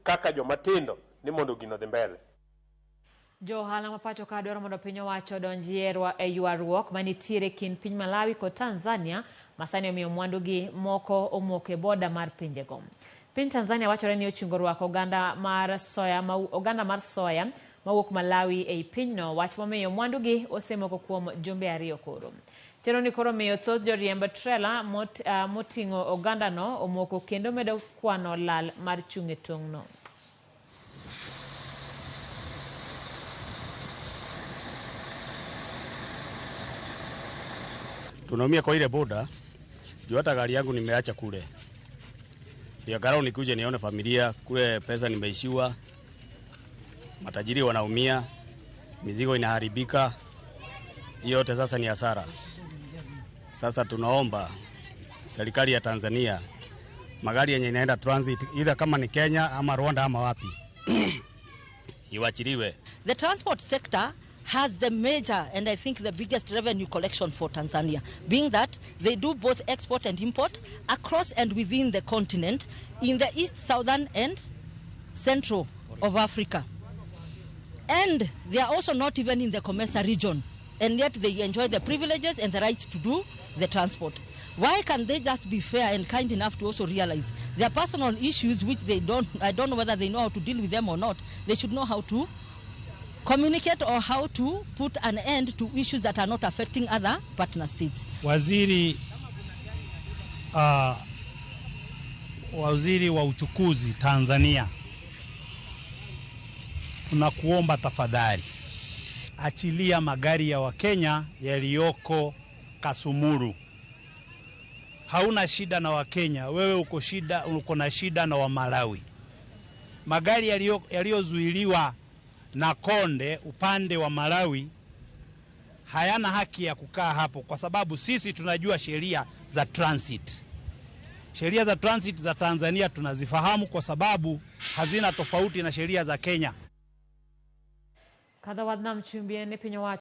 Kaka jomatindo ni mondo gino dhi mbele. Jo ohala ma pacho ka dwaro mondo piny owacho odonjie e ywaruok manitiere kind piny Malawi kod Tanzania masani omiyo mwandugi moko omoko e boda mar pinjego. Piny Tanzania wachore ni ochungo rwako oganda mar soya, ma, oganda mar soya mawuok Malawi ei pinyno, wach momiyo mwandugi osemoko kuom jumbe 2 koro. Chenro ni koro miyo thoth joriemb trela moting'o ogandano omoko kendo medo kwano lal mar chung' e tong'no. Tunaumia kwa ile boda juu hata gari yangu nimeacha kule, ndio angalau nikuje nione familia kule. Pesa nimeishiwa, matajiri wanaumia, mizigo inaharibika, hiyo yote sasa ni hasara. Sasa tunaomba serikali ya Tanzania magari yenye inaenda transit either kama ni Kenya ama Rwanda ama wapi iwachiliwe. The transport sector has the major and I think the biggest revenue collection for Tanzania, being that they do both export and import across and within the continent in the east, southern and central of Africa. And they are also not even in the COMESA region, and yet they enjoy the privileges and the rights to do the transport. Why can't they just be fair and kind enough to also realize their personal issues, which they don't, I don't know whether they know how to deal with them or not. They should know how to communicate or how to put an end to issues that are not affecting other partner states. Waziri wa uchukuzi Tanzania, tunakuomba tafadhali achilia magari ya Wakenya yaliyoko Kasumulu. Hauna shida na Wakenya, wewe uko na shida na Wamalawi. Magari yaliyozuiliwa na Konde upande wa Malawi hayana haki ya kukaa hapo, kwa sababu sisi tunajua sheria za transit. Sheria za transit za Tanzania tunazifahamu kwa sababu hazina tofauti na sheria za Kenya. Kadha wadh nam chumbi en ni piny owacho.